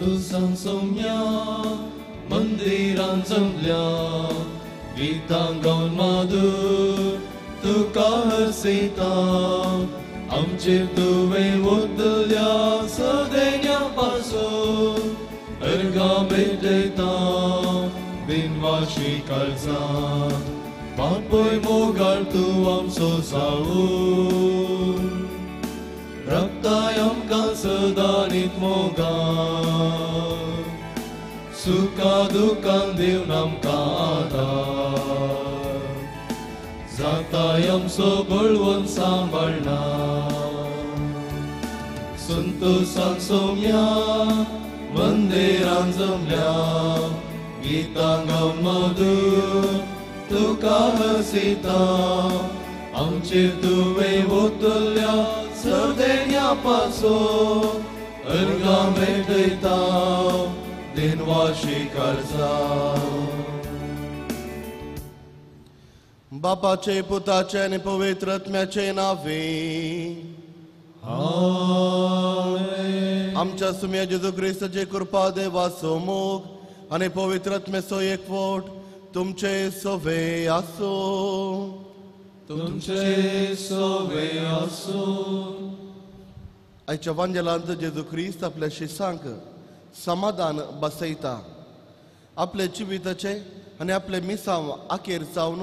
संतुसां सोम्या मंदिरां जमल्या गीतां गावन माधूर तुका हसयता आमचेर तुवें वतल्या सदेन्या पासून अर्गां भेटयता बिनवाशी काळजांत बापूय मोगाळ तूं आमचो जावन रक्ताय आमकां सदांच मोगान सुखा दुखान दिवन आमकां आदार जाताय आमचो बळवंत सांबाळना संतोसान सोम्या मंदिरान जमल्या गीतां गावन मधूर तुका हसयता आमचेर तुवें वतल्या सदेन्या पासून अर्गां भेटयता दिनवाशी काळजां. बापाचे पुताचे आनी पवित्र आत्म्याचे नांवे आमेन. आमच्या सुम्या जेजू क्रिस्ताचे कृपा देवाचो मोग आनी पवित्र आत्म्याचो एकवट तुमचे सवे आसूं. तुमचे सवे आसूं. आयच्या वांजेलांत जेजू क्रिस्त आपल्या शिसांक समाधान बसयता. आपले जिविताचे आनी आपले मिसांव आखेर जावन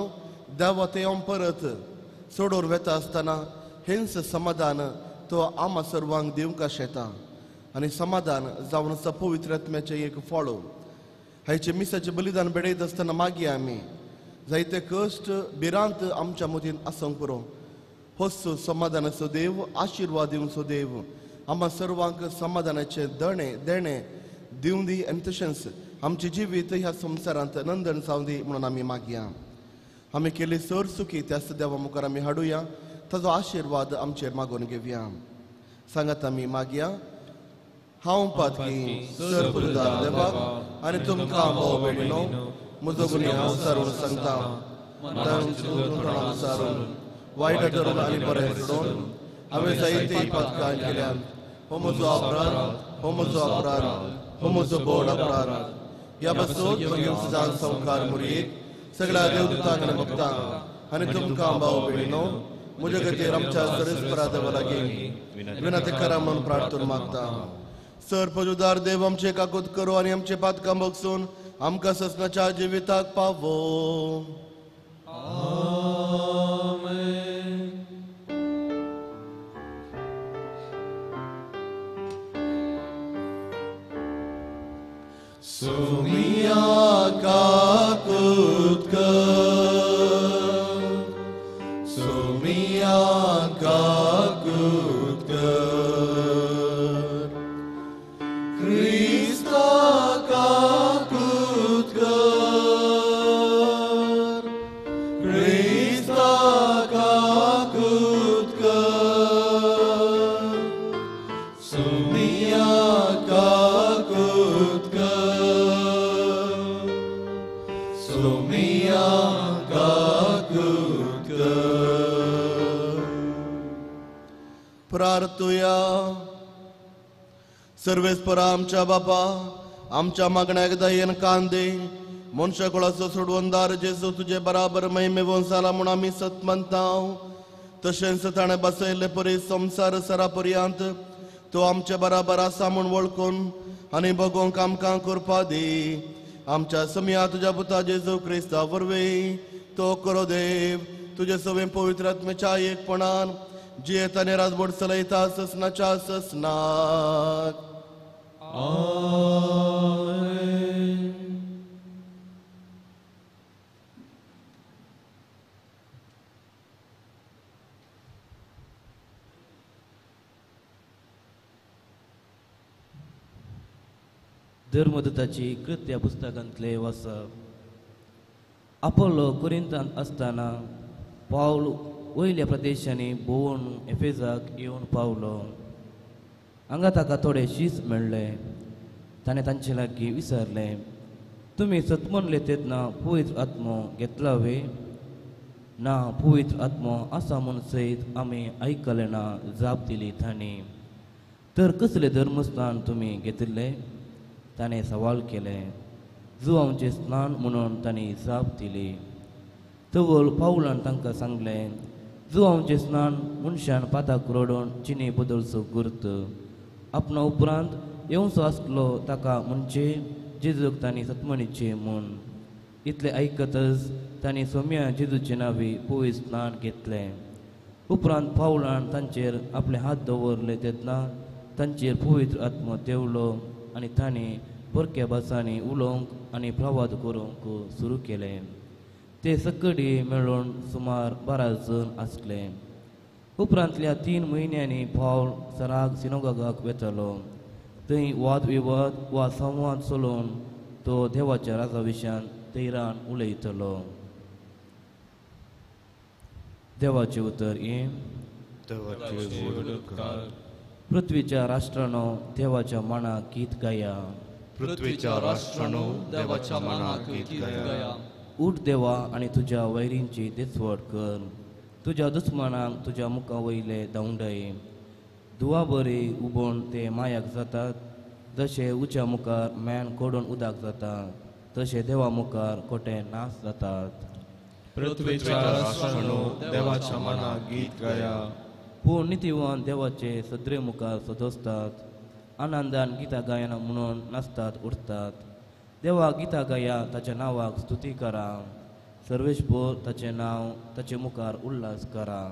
देवा ते परत सोडून वेता आसतना हेंच समाधान तो आमा सर्वांक दिवंक आशेता आनी समाधान जावन आसा पवित्र आत्म्याचें एक फळ. हायचे मिसाचें बलिदान भेटयत आसतना मागीर आमी जायते कश्ट भिरांत आमच्या मतीन आसूंक पुरो. होच समाधानाचो देव, आशिर्वाद दिवचो देव आमा सर्वांक समाधानाचें देणें दिवं दी आनी तशेंच आमचें जिवीत ह्या संवसारांत नंदन जावं दी म्हणून आमी मागया. आमी केल्ली सर सुखी त्याच देवा मुखार आमी हाडुया, ताजो आशिर्वाद आमचेर मागून घेवया. सांगात आमी मागया. हांव पातकी सर पुरदार देवाक आनी तुमकां भाव भयणीनो म्हजो गुन्यांव सारून सांगता, सारून वायट धरून आनी बरें सोडून हांवें जायते पातकां केल्यात. हो म्हजो अपराध, हो म्हजो अपराध, हो म्हजो बोड अपराध. ह्या पासून म्हगे सदांच संवकार मुरयेक सगळ्या देवदूतांक आनी भक्तांक आनी तुमकां भाव भयणीनो म्हजे खातीर आमच्या सरस्परा देवा लागीं विनंती करा म्हणून प्रार्थना मागता. सर पजुदार देव आमचे काकूत करो आनी आमचे पातकां बगसून आमकां ससनाच्या जिविताक पावो. आमेन. सुमिया काकूत कर, सुमिया काकूत कर, क्रिस्ता काकूत कर, क्रिस्ता काकूत कर, सुमिया काकूत कर, सुमिया काकूत कर. प्रार्थुया. सर्वेस्परा आमच्या बापा आमच्या मागण्याक दयेन कान दे. मनशा कुळाचो सोडवणदार जेजू तुजे बराबर महिमेवन जाला म्हूण आमी सत मानता. तशेंच ताणें बसयल्ले परी संवसार सरा पर्यंत तो आमचे बराबर आसा म्हूण वळखून आनी बगोवंक आमकां करपा दी. आमच्या समया तुज्या पुता जेजू क्रिस्ता वरवीं तो करो देव तुजे सवें पवित्र आत्म्याच्या एकपणान जियेत आनी राजवट चलयता ससनाच्या ससनाक. आमेन. धर्मदूताची कृत्या पुस्तकांतले वाचप. आपोलो कोरिंतांत आसतना पावल वयल्या प्रदेशांनी भोंवून एफेजाक येवन पावलो. हांगा ताका थोडे शीस मेळ्ळे. ताणें तांचे लागीं विचारलें, तुमी सतमनले तेन्ना पवित्र आत्मो घेतला वे? ना, पवित्र आत्मो आसा म्हूण सयत आमी आयकलें ना, जाप दिली तांणी. तर कसलें धर्मस्थान तुमी घेतिल्लें? ताणें सवाल केलें. जुवांचें स्नान म्हणून तांणी जाप दिली. तवळ पावलान तांकां सांगलें, जुवांचें स्नान मनशान पाताक रडोवन जिणे बदलचो गुर्त. आपणा उपरांत येवचो आसलो ताका म्हणजे जेजूक तांणी सतमणीचें म्हूण. इतलें आयकतच तांणी सोम्या जेजूचे नांवी पवित्र स्नान घेतलें. उपरांत पावलान तांचेर आपले हात दवरले तेन्ना तांचेर पवित्र आत्मो देंवलो आनी तांणी परक्या भासांनी उलोवंक आनी प्रवाद करूंक सुरू केलें. ते सकडी मेळून सुमार 12 जण आसले. उपरांतल्या 3 म्हयन्यांनी पावल सराग सिनोगागाक वेतालो. थंय वाद विवाद वा संवाद चलोवन तो देवाच्या राजा विशयान धैर्यान उलयतलो. देवाचें उतर हें. पृथ्वीच्या राष्ट्रानो देवाच्या मानाक गीत गाया. पृथ्वीच्या राष्ट्रानो देवाच्या मानाक गीत गाया. उठ देवा आनी तुज्या वैरींची देसवट कर. तुज्या दुस्मानांक तुज्या मुखा वयले धांवडाय. दुवा बरी उबोवन ते मायाक जातात. जशें उच्या मुखार म्यान कोडून उदक जाता तशें देवा मुखार कोटे नाश जातात. पृथ्वीच्या राष्ट्रानो देवाच्या मानाक गीत गाया. पूण नितीवान देवाचे सदरे मुखार सदोसतात. आनंदान गितां गायना म्हणून नाचतात उरतात. देवा गितां गाया, ताच्या नांवाक स्तुती करा. सर्वेशभर ताचें नांव ताचे मुखार उल्हास करा.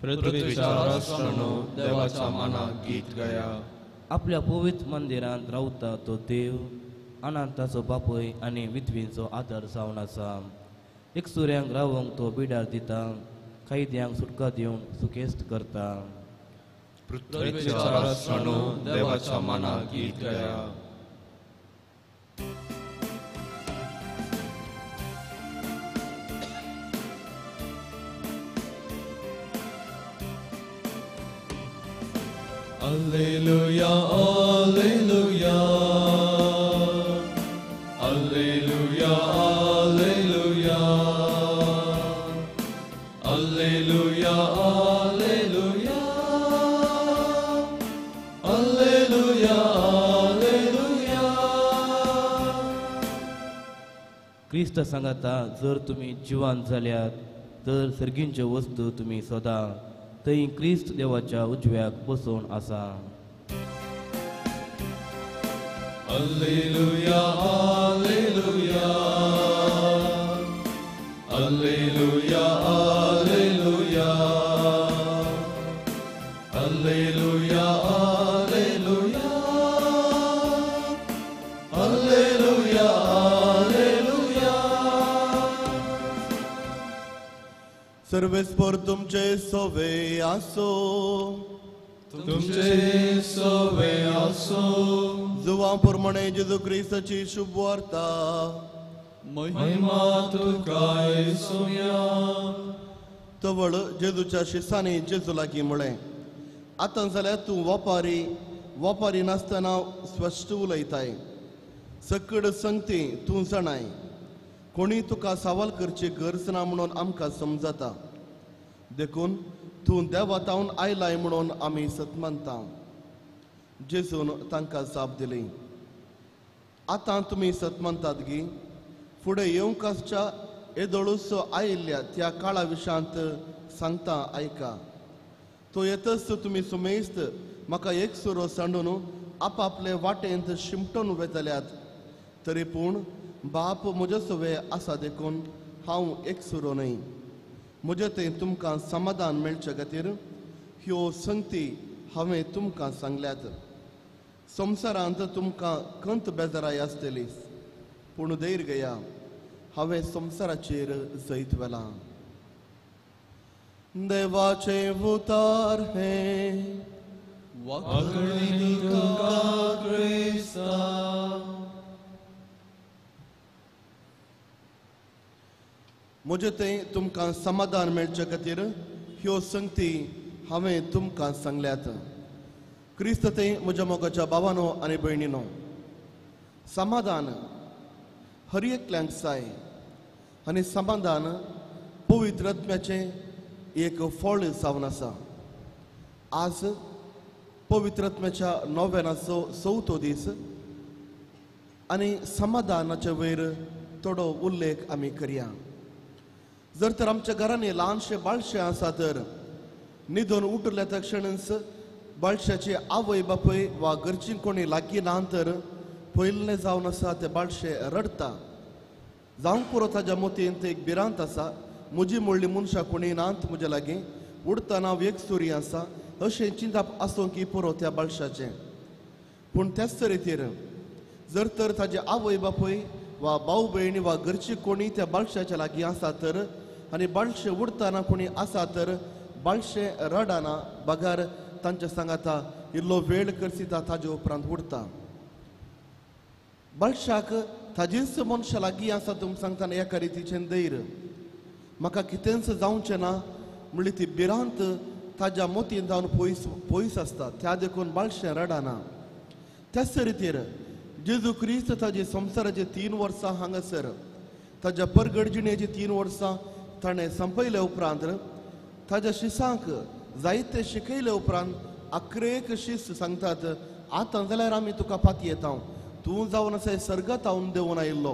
पृथ्वीच्या राष्ट्रानो देवाच्या मानाक गीत गाया. आपल्या पवित्र मंदिरांत रावता तो देव अनंताचो बापूय आनी विधवींचो आदर जावन आसा. एकसुऱ्यांक रावंक तो बिडार दिता. कैद्यांक सुटका दिवन सुखेस्त करता. पृथ्वीच्या राष्ट्रानो देवाच्या मानाक गीत गाया. Alleluia, Alleluia, Alleluia, Alleluia, Alleluia, Alleluia, Alleluia, Alleluia. क्रिस्त सांगता, जर तुमी जिवान जाल्यात तर सर्गींच्यो वस्तू तुमी सोदा. थंय क्रिस्त देवाच्या उजव्याक बसोवन आसा. Alleluia, Alleluia, Alleluia, Alleluia, Alleluia, Alleluia, Alleluia, Alleluia. सर्वेस्पर तुमचे सोवे आसो. तुमचे सोवे आसो. जुवां प्रमाणे जेजू क्रिस्ताची शुभ वार्ता. महिमा तुका येसुया. तवळ जेजूच्या शिसांनी जेजू लागीं म्हळें, आतां जाल्यार तूं वपारी वपारी नासतना स्पश्ट उलयताय. सकड संगती तूं जाणाय. कोणी तुका सवाल करची गरज ना म्हणून आमकां समजता. देखून तूं देवातावन आयलाय म्हणून आमी सत मानता. जेजून तांकां जाप दिली, आतां तुमी सत मानतात गी? फुडें येवंक आसच्या येदोळूसो आयिल्ल्या त्या काळा विशांत सांगता आयका. तो येतच तुमी सुमेस्त म्हाका एक सुरो सांडून आपापले वाटेंत शिमटून वेतल्यात. तरी पूण बाप म्हज्या सवे आसा देखून हांव एक सुरो न्हय. म्हजें तें तुमकां समाधान मेळचे खातीर ह्यो संगती हांवें तुमकां सांगल्यात. संवसारांत तुमकां खंत बेजाराय आसतली, पूण धैर्य घेया, हांवें संवसाराचेर जैत व्हेलां. देवाचें उतार हें. वाकणी तुका क्रिस्ता. म्हजें तें तुमकां समाधान मेळचे खातीर ह्यो संगती हांवें तुमकां सांगल्यात. क्रिस्त तें म्हज्या मोगाच्या भावानो आनी भयणीनो, समाधान हर एकल्यांक जाय आनी समाधान पवित्र आत्म्याचें एक फळ जावन आसा. आज पवित्र आत्म्याच्या नोव्यानाचो चवथो दीस. आनी समाधानाचे वयर थोडो उल्लेख आमी करया. जर तर आमच्या घरांनी ल्हानशे बाळशे आसा तर न्हिदून उठल्या तक्षणच बाळशाची आवय बापूय वा घरची कोणी लागीं ना तर पयलें जावन आसा ते बाळशे रडटा. जावंक पुरो ताज्या मोतयेंत एक भिरांत आसा, म्हजी म्हणली मनशां कोणी नात म्हज्या लागीं, उडटना हांव एकसुरी आसा अशें चिंतप आसूंक की पुरो त्या बाळशाचें. पूण त्याच रितीर जर तर ताजे आवय बापूय वा भाव भयणी वा घरची कोणी त्या बाळशाच्या लागीं आसा तर आनी बाळशे उडटना कोणी आसा तर बाळशे रडना बगर तांच्या सांगाता इल्लो वेळ करसिता ताजे उपरांत उडटा. बाळशाक ताजीच मनशां लागीं आसा तुमी सांगतना एका रितीचें धैर्य, म्हाका कितेंच जावचें ना म्हणली ती भिरांत ताज्या मोतीन जावन पयस पयस आसता, त्या देखून बाळशें रडना. त्याच रितीर जेजू क्रिस्त ताजे संवसाराचे 3 वर्सां हांगासर ताज्या परगड जिणेची 3 वर्सां ताणें संपयले उपरांत ताज्या शिसांक जायते शिकयले उपरांत अकरेक शीस सांगतात, आतां जाल्यार आमी तुका पातयेता, तूं जावन आसा सर्गात हांव देंवून आयिल्लो,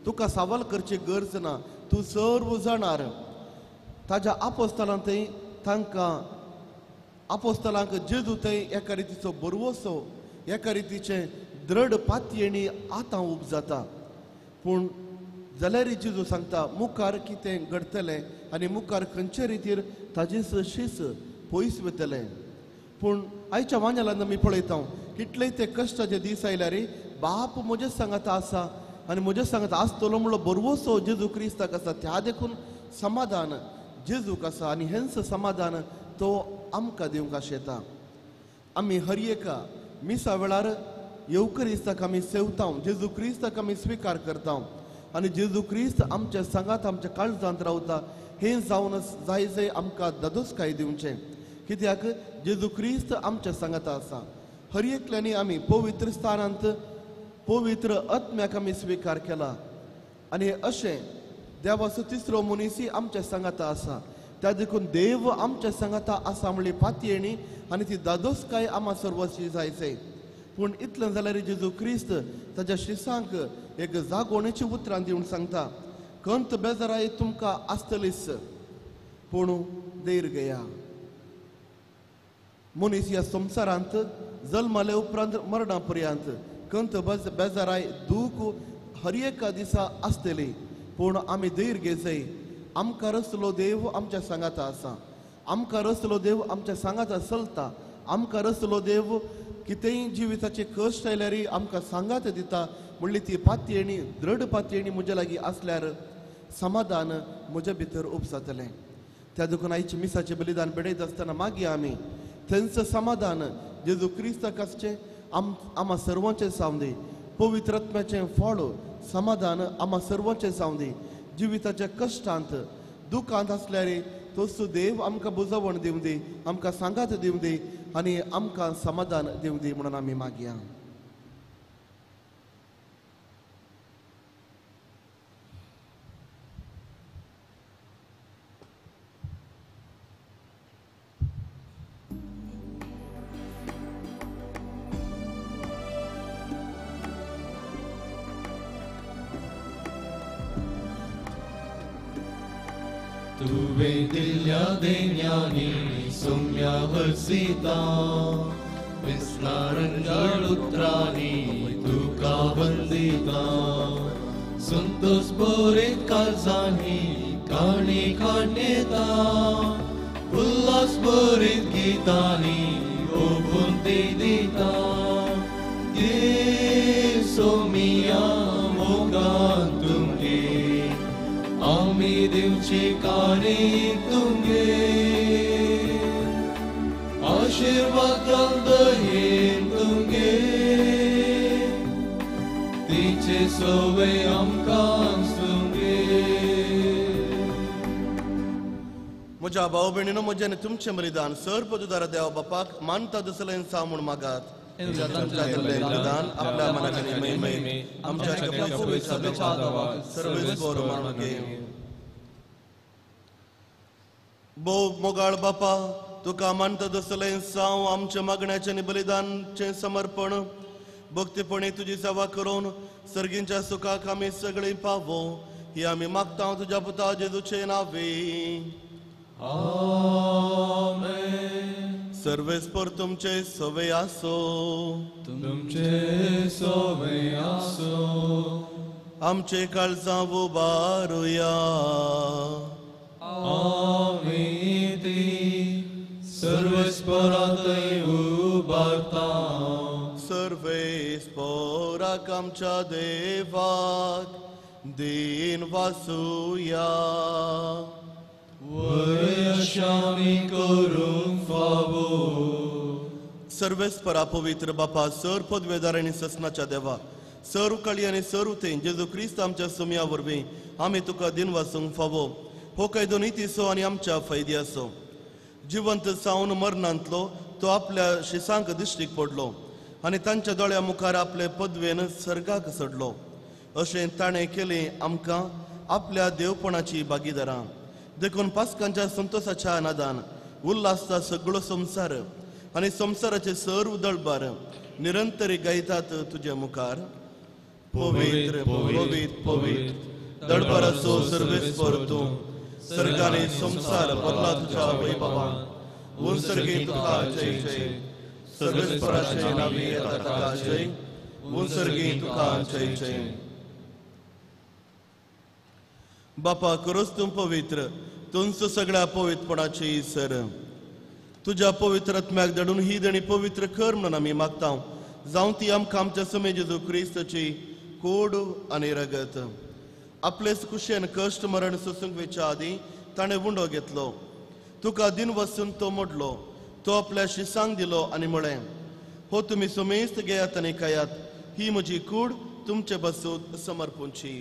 तुका सवाल करची गरज ना, तूं सर्व जाणार. ताज्या आपोस्तलांत थंय तांकां आपोस्तलांक जेजू थंय एका रितीचो बरवसो एका रितीचें दृढ पातयेणी आतां उब जाता. पूण जाल्यार जेजू सांगता मुखार कितें घडटलें आनी मुखार खंयचे रितीर ताजेच शीस पयस वतलें. पूण आयच्या वांजालान आमी पळयता कितलेय ते कश्टाचे दीस आयल्यार बाप म्हजे सांगाता आसा आनी म्हजे सांगाता आसतलो म्हणलो बरवसो जेजू क्रिस्ताक आसा, त्या देखून समाधान जेजूक आसा आनी हेंच समाधान तो आमकां दिवंक आशेता. आमी हर एका मिसा वेळार येवक्रिस्ताक आमी सेवता, जेजू क्रिस्ताक आमी स्विकार करता आनी जेजू क्रिस्त आमच्या सांगात आमच्या काळजांत रावता. हें जावन जाय जाय आमकां दादोसकाय दिवचें, कित्याक जेजू क्रिस्त आमच्या सांगाता आसा. हर एकल्यांनी आमी पवित्र स्थानांत पवित्र आत्म्याक आमी स्विकार केला आनी अशें देवाचो तिसरो मनीसय आमच्या सांगाता आसा, त्या देखून देव आमच्या सांगाता आसा म्हणली पातयेणी आनी ती दादोसकाय आमा सर्वशी जायचे. पूण इतलें जाल्यार जेजू क्रिस्त ताज्या शिसांक एक जागोवणेची उतरां दिवन सांगता, कंत बेजाराय तुमकां आसतलीच पूण धैर्य घेया. मनीस ह्या संवसारांत जल्माले उपरांत मरणा पर्यंत कंत बेजाराय दूख हर एका दिसा आसतली, पूण आमी धैर्य घेयचें. आमकां रसलो देव आमच्या सांगाता आसा, आमकां रसलो देव आमच्या सांगाता चलता, आमकां रसलो देव कितेंय जिविताचे कश्ट आयल्यार आमकां सांगात दिता म्हणली ती पातयेणी दृढ पातयेणी म्हज्या लागीं आसल्यार समाधान म्हज्या भितर उपजातलें. त्या देखून आयचे मिसाचें बलिदान भेटयता आसतना मागीर आमी थंयच समाधान जेजू क्रिस्ताक आसचें आमा सर्वांचें जावं दी, पवित्र आत्म्याचें फळ समाधान आमा सर्वांचें जावं दी. जिविताच्या कश्टांत दुखांत आसल्यार तोच देव आमकां बुजवण दिवं दी, आमकां सांगात दिवं दी आनी आमकां समाधान दिवं दी म्हणून आमी मागया. तुवें दिल्ल्या देण्यानी सोम्या हर्षिता विस्नारंजाळ उतरांनी तुका वंदिता संतोष भरीत काळजांनी काणी काडयता उल्हास भरीत गितांनी ओबून ती दिता देव सोमिया मोगान तुमगे आमी दिवची काणी तुमगे आशीर्वाद दयेन तुमगे तिचे सोवे आमकां तुमगे. म्हज्या भाव भयणीनो म्हजें आनी तुमचें बलिदान सर्वदुदार देवा बापाक मानता दसलें सा म्हूण मागात. बलिदान आपल्या मनाचे महिमे आमच्या भोव मोगाळ बापा, तुका मानता दसलें साव आमच्या मागण्याचें आनी बलिदानचें समर्पण भक्तीपणी तुजी सेवा करून सर्गींच्या सुखाक आमी सगळीं पावो ही आमी मागता तुज्या पुता जेजूचे नावे. आमेन. सर्वेस्पर तुमचे सवे आसो. तुमचे सवे आसो. आमचे काळजां उबारुया. आमी ती सर्वेस्परांतय उबारता. सर्वेस्पराक आमच्या देवाक दीन वासुया. वयशामी करूंक फावो. सर्वेस्परा पवित्र बापा, सर पदवेदार आनी ससनाच्या देवा, सर उकाळी आनी सर उतें जेजू क्रिस्त आमच्या सुमया वरवीं आमी तुका दिन वासूंक फावो. हो कायदो नितीचो आनी आमच्या फायद्याचो. जिवंत जावन मरणांतलो तो आपल्या शिसांक दिश्टीक पडलो आनी तांच्या दोळ्या मुखार आपले पदवेन सर्गाक चडलो. अशें ताणें केलें आमकां आपल्या देवपणाची भागीदारां. देखून पास्कांच्या संतोसाच्या नादान उल्हासता सगळो संवसार आनी संवसाराचे सर्व दळबार निरंतरी गायतात तुज्या मुखार. पवित्र पवित्र पवित्र दळबाराचो सर्वेस्पर तूं, सर्गाने संवसार भरला तुज्या वैभवान. उंसर्गे तुका जय जय, सर्वेस्पराचे नावे येता ताका जय, उंसर्गे तुका जय जय. बापा खरोच तूं पवित्र, तुमचो सगळ्या पवित्रपणाची सर. तुज्या पवित्र आत्म्याक धाडून ही देणी पवित्र कर म्हणून आमी मागता. जावं ती आमकां आमच्या समे जेजू क्रिस्ताची कोड आनी रगत. आपलेच कुशेन कश्ट मरण सोसूंक वेच्या आदीं ताणें उंडो घेतलो, तुका दिन वसून तो मोडलो, तो आपल्या शिसांक दिलो आनी म्हळें, हो तुमी सुमेस्त घेयात आनी खायात, ही म्हजी कूड तुमचे बसून समर्पूंची.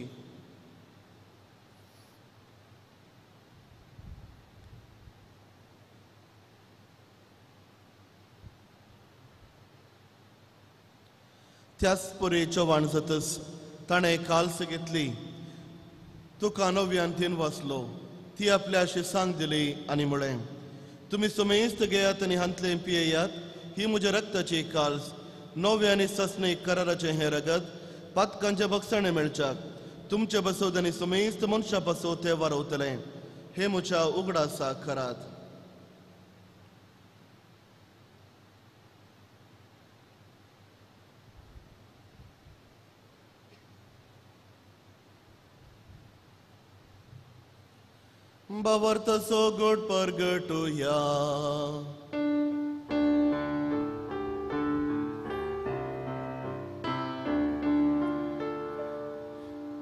त्याच परी चव्हाण जातच ताणें काल्स घेतली, तुका नव्यान तीन वाचलो, ती आपल्या शिसांक दिली आनी म्हळें, तुमी सुमेस्त घेयात आनी हांतलें पियेयात, ही म्हज्या रक्ताची काल्स, नव्या आनी ससने कराराचें हें रगत पातकांच्या बक्षाणें मेळच्याक तुमचे बसोत आनी सुमेस्त मनशां पासत तें वारवतलें. हे म्हज्या उगडासाक करात. बावर्तसो गोड परगटुया.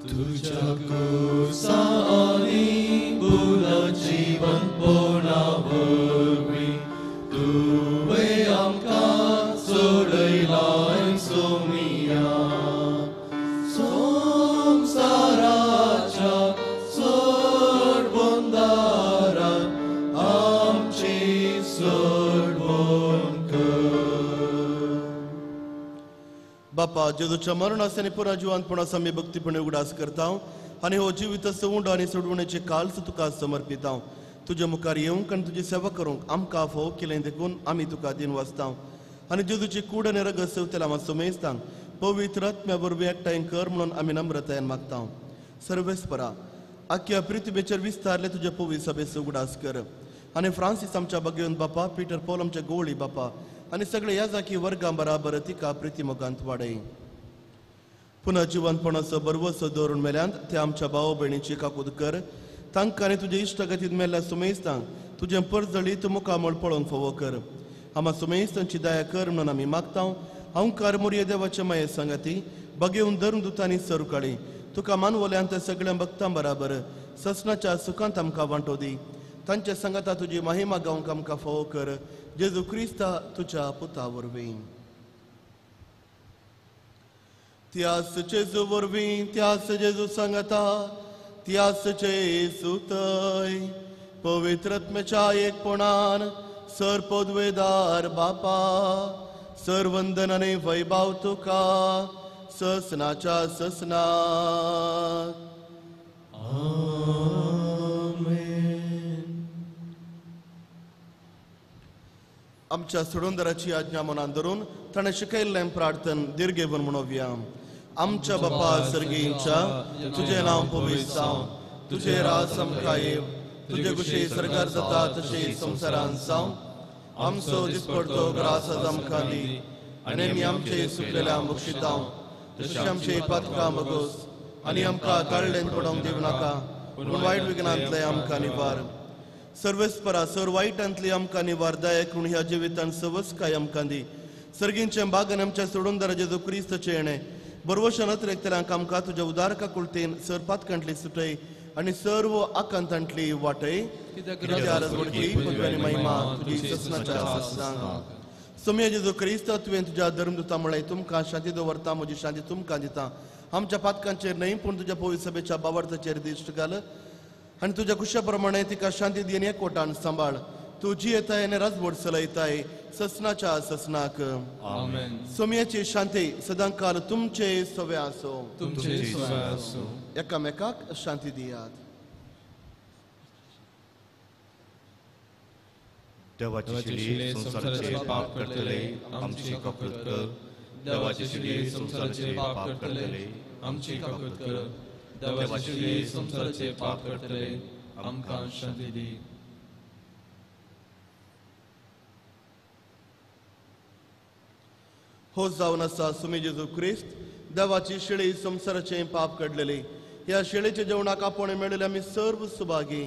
तुझ्या कुसा आनी पुनर्जीवनपणा वरवीं तुवें आमकां सोडयलाय सोमिया. संवसाराच्या सोडबंदारान आमची सोडवण कर. बापा जेजूच्या मरणास आनी पुनर्जिवंतपणास आमी भक्तीपणे उगडास करता आनी हो जिविताचो उंडो आनी सोडवणेचे काल्स तुका समर्पिता. तुज्या मुखार येवंक आनी तुजी सेवा करूंक आमकां फावो केलें देखून आमी तुका दिन वाचता. आनी जेजूची कूड आनी रगत सेवतेल्या आमकां सुमेस्तांक पवित्र आत्म्या वरवीं एकठांय कर म्हणून आमी नम्रतायेन मागता. सर्वेस्परा आख्या पृथ्वीचेर विस्तारले तुज्या पवित्र सभेचो उगडास कर आनी फ्रांसीस आमच्या बागेवन बापा, पीटर पॉल आमच्या गोवळी बापा आनी सगळे ह्या जाकी वर्गां बराबर तिका प्रितीमोगांत वाडय. पुनः जिवनपणाचो बरवसो दवरून मेल्यांत ते आमच्या भाव भयणीची काकूत कर. तांकां आनी तुजे इश्टागतींत मेल्ल्या सुमेस्तांक तुजें परजळीत मुखामळ पळोवंक फावो कर. आमा सुमेस्तांची दया कर म्हणून आमी मागता. अंकार मोरये देवाचे माये सांगाती बगेवन धरून दुतांनी सरू काडी तुका मानवल्यांत सगळ्या भक्तां बराबर ससनाच्या सुखांत आमकां वांटो दी. तांच्या सांगाता तुजी महिमा गावंक आमकां फावो कर. जेजू क्रिस्ता तुज्या पुता वरवीं. त्यास जेजू वरवीं, त्यास जेजू सांगाता, त्यास जेजू तय पवित्र आत्म्याच्या एकपणान सर पदवेदार बापा, सर वंदन आनी वैभव तुका ससनाच्या ससनाक. आमेन. आमच्या सोडूनदाराची आज्ञा मनान धरून ताणें शिकयल्लें प्रार्थन दीर्घेवन म्हणोवया. आमच्या बापा सर्गींच्या, तुजें नांव पवित्र जावं, तुजें राज आमकां येव, तुजे कुशी सरकार जाता तशी संवसारांत जावं. आमचो दिसपडतो ग्रास आज आमकां दी आनी आमी आमचे सुकलेल्या बक्षितांव तशें आमचे पातकां बगोस आनी आमकां काडल्यान पडोवंक दिवं नाका, पूण वायट विघ्नांतले आमकां निवार. सर्वेस्परा सर वायटांतली आमकां निवार दया करून ह्या जिवितान सवस्काय आमकां दी. सर्गींच्या बागान आमच्या सोडूनदारा जेजू क्रिस्ताचें येणें बरवशान अतिरेकतल्यांक आमकां तुज्या उदारका कुलतेन सर पातकांतली सुटय आनी सर्व आकांतांतली वाटय. महिमा तुजी ससनाच्या ससनाक. सोम्या जेजू क्रिस्त, तुवें तुज्या धर्मदूता म्हळें, तुमकां शांती दवरता, म्हजी शांती तुमकां दिता. आमच्या पातकांचेर न्हय पूण तुज्या पवित्र सभेच्या बावार्थाचेर दिश्ट घाल आनी तुज्या कुशा प्रमाणे तिका शांती दी आनी एकवटान सांबाळ. तूं जियेताय आनी राजवट चलयताय ससनाच्या ससनाक. आमेन. सोम्याची शांती सदांकाल तुमचे सवे आसो. तुमचे सवे आसो. एकामेकाक शांती दियात. देवाची शिडी संवसाराचे पाप करतले आमची कबूल कर. देवाची शिडी संवसाराचे पाप करतले आमची कबूल कर. देवाची शिडी संवसाराचे पाप करतले आमकां शांती दी. हो जावन आसा सुमी जेजू क्रिस्त, देवाची शिडी संवसाराचे पाप काडलेली. ह्या शिळेच्या जेवणाक आपोवणें मेळिल्ले आमी सर्व सुभागी.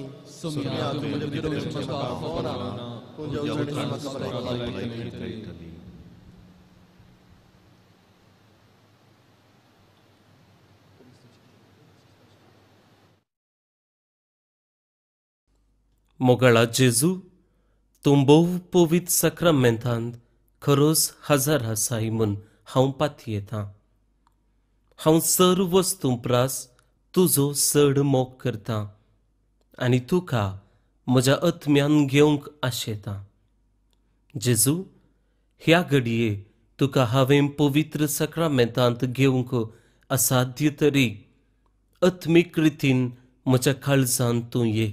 मोगाळा जेजू, तूं भोव पवित्र साक्रामेंतांत खरोच हजार आसाय म्हूण हांव पातयेतां. हांव सर्व वस्तूं प्रास तुजो चड मोग करता आनी तुका म्हज्या आत्म्यान घेवंक आशेतां. जेजू, ह्या घडये तुका हांवें पवित्र साक्रामेंतांत घेवंक असाध्य तरी आत्मीक रितीन म्हज्या काळजांत तूं ये.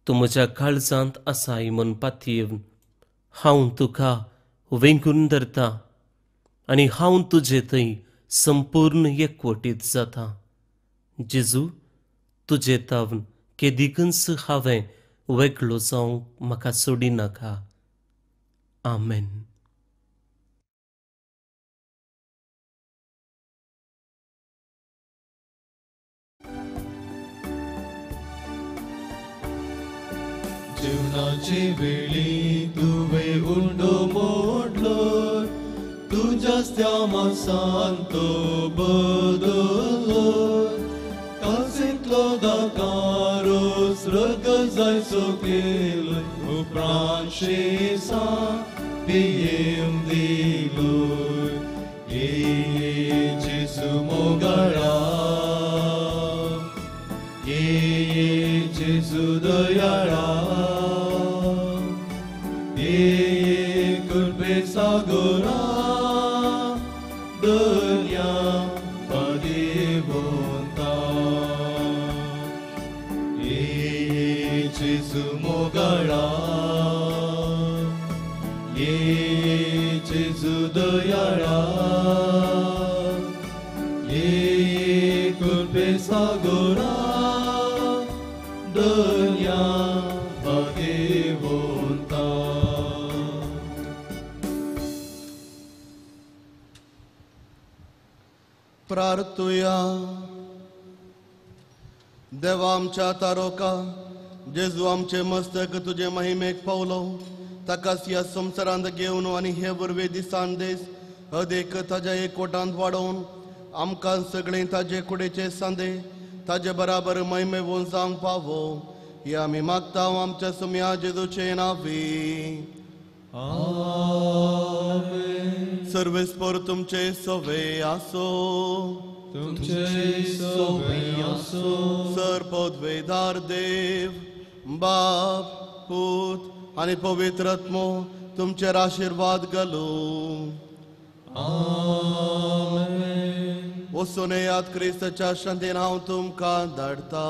तूं म्हज्या काळजांत आसाय म्हूण पातयेवन हांव तुका वेंगून धरता आनी हांव तुजे थंय संपूर्ण एकवटीत जाता. जेजू, तुजे तावन केदिकूच हांवें वेगळो जावंक म्हाका सोडिनाका. आमेन. जीवनाची वेळी तुवें उंडो मोडलो, तुज्याच त्या मासान तो बदल्लो. कासींतलो दाकारोस रगत जायसो केलो, उपरांत शेसा पियेवंक दिलो. ये जेजू मोगाळा, ये जेजू दयाळा, ये कृपे सागरा दर्या पदेवंता. ये जेजू मोगाळा, ये जेजू दयाळा, ये कृपे सागरा दर्या पदेवंता. प्रार्थुया. देवा आमच्या तारोका, जेजू आमचे मस्तक तुजे महिमेक पावलो, ताकाच ह्या संवसारांत घेवन आनी हे वरवीं दिसान दीस अदेक ताज्या एकवटांत वाडोवन आमकां सगळें ताजे कुडेचे सांदे ताजे बराबर महिमेवून जावंक पावो, हे आमी मागता आमच्या सुम्या जेजूचे नांवी. आमेन. सर्वेस्पर तुमचे सवे आसो. तुमचे सवे आसो. सर पदवेदार देव बाप पूत आनी पवित्र आत्मो तुमचेर आशिर्वाद घालू. आमेन. वचून येयात, क्रिस्ताच्या शांतीन हांव तुमकां धाडटा.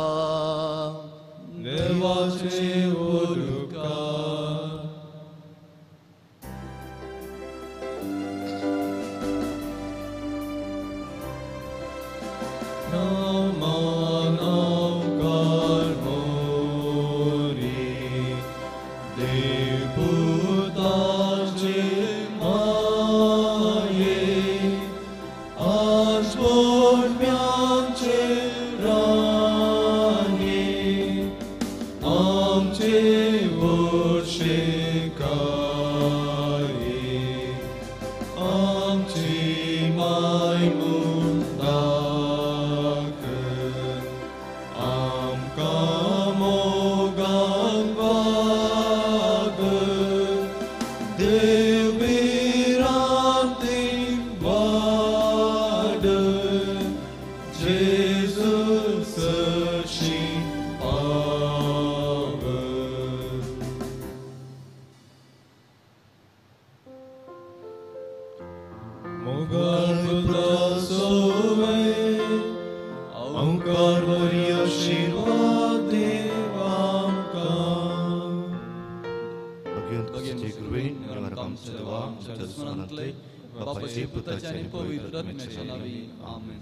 देवाचे उपकार. पुताचे माये आज बोडव्यांचे राणी आमचे वर्षे काये आमची माय म्हूण दाखय आमकां मोगान वागय देव भिरांतीन वाडय जेजू सरशीं पावय. मोगाळ पुता सोवे आमकार बरी आशिर्वाद देव आमकां. भगवंत कृपेन आमच्या देवा आमच्या दुस्मनांतले बापाचे पुताचे आनी पवित्र आत्म्याच्या नांवी आमेन.